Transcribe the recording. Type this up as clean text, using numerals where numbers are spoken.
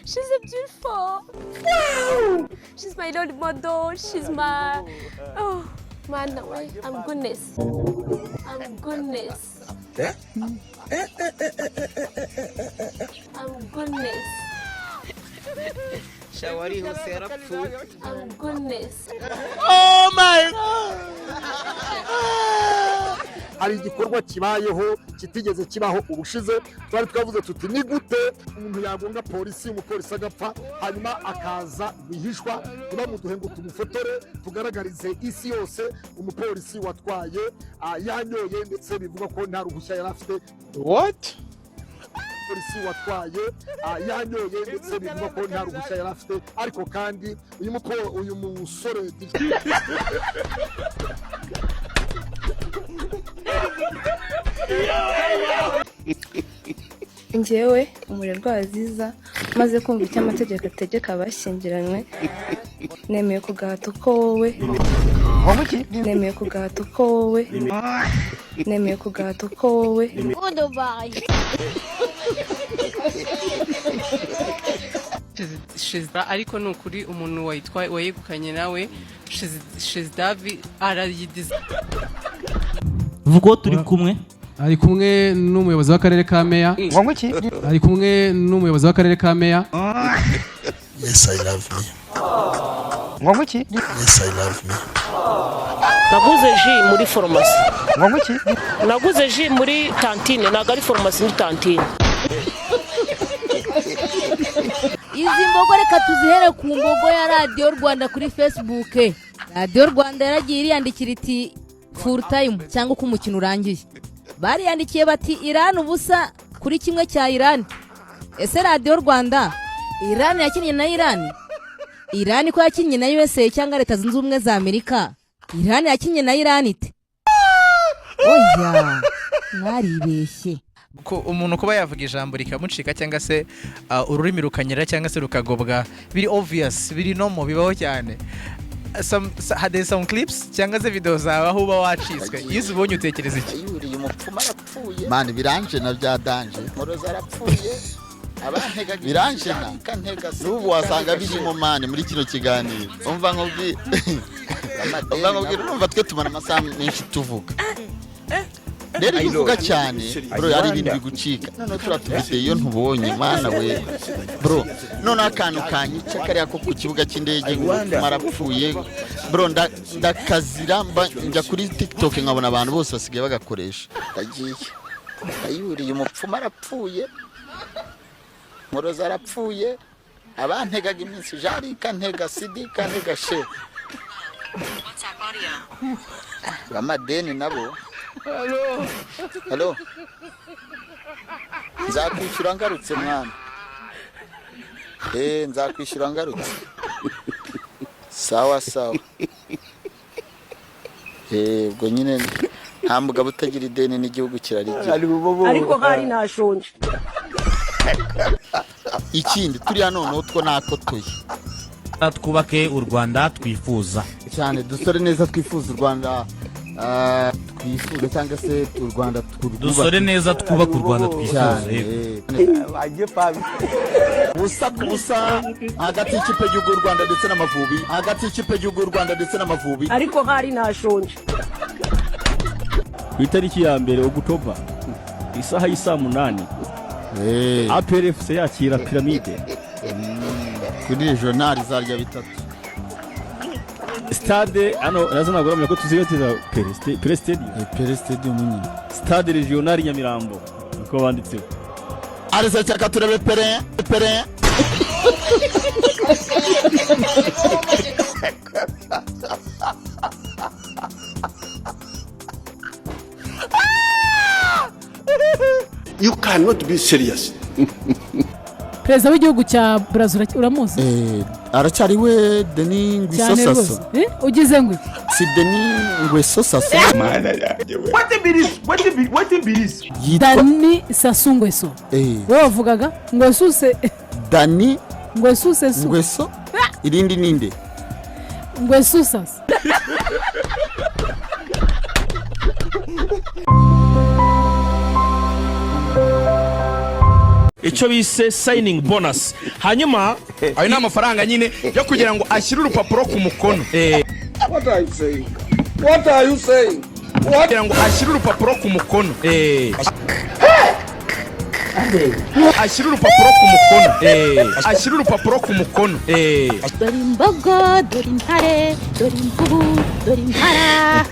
She's a beautiful. She's my role model. She's my, oh man, I'm goodness. I'm goodness. I'm goodness. Shawarihuse yarapfuye. I'm goodness. Oh my God! Hari igikorwa kibayeho kitigeze kibaho ubushize. Twari twavuze tuti: "Ni gute umuntu yagonga polisi, umupolisi agapfa, hanyuma akaza rwihishwa, ntibamuduhe ngo tumufotore, tugaragarize isi yose umupolisi watwaye yanyoye, ndetse bivugwa ko nta ruhushya yari afite?" What? Polisi watwaye yanyoye, ndetse bivugwa ko nta ruhushya yari afite, ariko kandi uyu musore Njyewe Umurerwa Aziza, maze kumva icyo amategeko ategeka abashyingiranywe, nemeye ku gahato ko wowe, nemeye ku gahato ko wowe, nemeye ku gahato ko wowe. Goodbye. Shizda, ariko ni ukuri umuntu wayitwaye, wayegukanye nawe, Shizdavi arayidiza. Vuga uwo turi kumwe. Ari kumwe n'umuyobozi w'akarere ka Meya. Ari kumwe n'umuyobozi w'akarere ka Meya. Yes, I love me. Yes, I love me. Naguze jus muri farumasi, naguze jus muri tantine, ntabwo ari farumasi, ni tantine. Izi mbogo reka tuzihere ku mbogo ya Radiyo Rwanda kuri Facebook. Radiyo Rwanda yaragiye iriyandikira iti full time, cyangwa uko umukino urangiye. Bariyandikiye bati Irani 0-1 cya Irani. Ese Radiyo Rwanda, Irani yakinnye na Irani? Irani ko yakinnye na USA cyangwa Leta Zunze Ubumwe za Amerika, Irani yakinnye na Irani ite? Oya, mwaribeshye. Ko umuntu kuba yavuga ijambo rikamucika, cyangwa se ururimi rukanyera, cyangwa se rukagobwa, biri obvious, biri normal, bibaho cyane. Some clips cyangwa se video zawe aho uba wacitswe, iyo uzibonye utekereza iki? Yuriye umupfumu arapfuye. Man, biranje na bya danger. Moroza arapfuye, abantega Biranje na n'ubu wasanga birimo, man, muri kino kiganiro. Umva nkubwire, urumva twe tumara amasaha menshi tuvuga. Rero iyo uvuga cyane, bro, hari ibintu bigucika. Noneho turiya tuvideo iyo ntubonye, mana we, bro, noneho akantu kanyica kariya ko ku kibuga cy'indege ngo umupfumu arapfuye, bro, ndakazira njya kuri TikTok nkabona abantu bose basigaye bagakoresha. Ndagiye, ndayuriye umupfumu arapfuye, Moroza arapfuye, abantegaga iminsi, Jarika ntega, Sidika ntega, she amadeni nabo. Halo, nzakwishyura ngarutse mwana. Nzakwishyura ngarutse. Sawa sawa. Ubwo nyine nta mugabo utagira ideni, n'igihugu kirarigira. Ariko hari ntashonje. Ikindi turiya noneho two nakotoye. Twubake u Rwanda twifuza. Cyane, dusore neza twifuza u Rwanda, twifuza, cyangwa se u Rwanda turwubake. Dusore neza twubake u Rwanda twifuza. Cyane. Yego. 0-0 hagati y'ikipe y'igihugu y'u Rwanda ndetse n'Amavubi, hagati y'ikipe y'igihugu y'u Rwanda ndetse n'Amavubi. Ariko hari ntashonje. Ku itariki ya 1 Ogutoba, isaha y'isaa 8, APR FC yakira Piramide. Kuri regional izarya bitatu. Stade hano nazo ntabwo uramenya ko tuzibatiza Pele Stadium. Pele Stadium nyine. Stade Regional Nyamirambo niko banditseho. Arisa cyaka, turebe Pere Pere. You cannot be serious. Perezida w'igihugu cya Brazil uramuzi? Aracyari we, Denis Cyane Ngwisosaso. rwose. Ugize ngo iki? Si Denis Ngwesosaso? Wetin be, wetin be this? Yitwa Dani Sassou Nguesso. Wowe wavugaga Nguesuse. Dani Nguesuse su. Ngweso, irindi ninde? Nguesusas. Icyo bise signing bonus. Hanyuma Ayo ni amafaranga nyine yo kugira ngo ashyire urupapuro ku mukono. What are you saying? What are you saying? Kugira ngo ashyire urupapuro ku mukono, ashyire urupapuro ku mukono, ashyire urupapuro ku mukono. Dore imbogo, dore intare, dore imvubu, dore impara.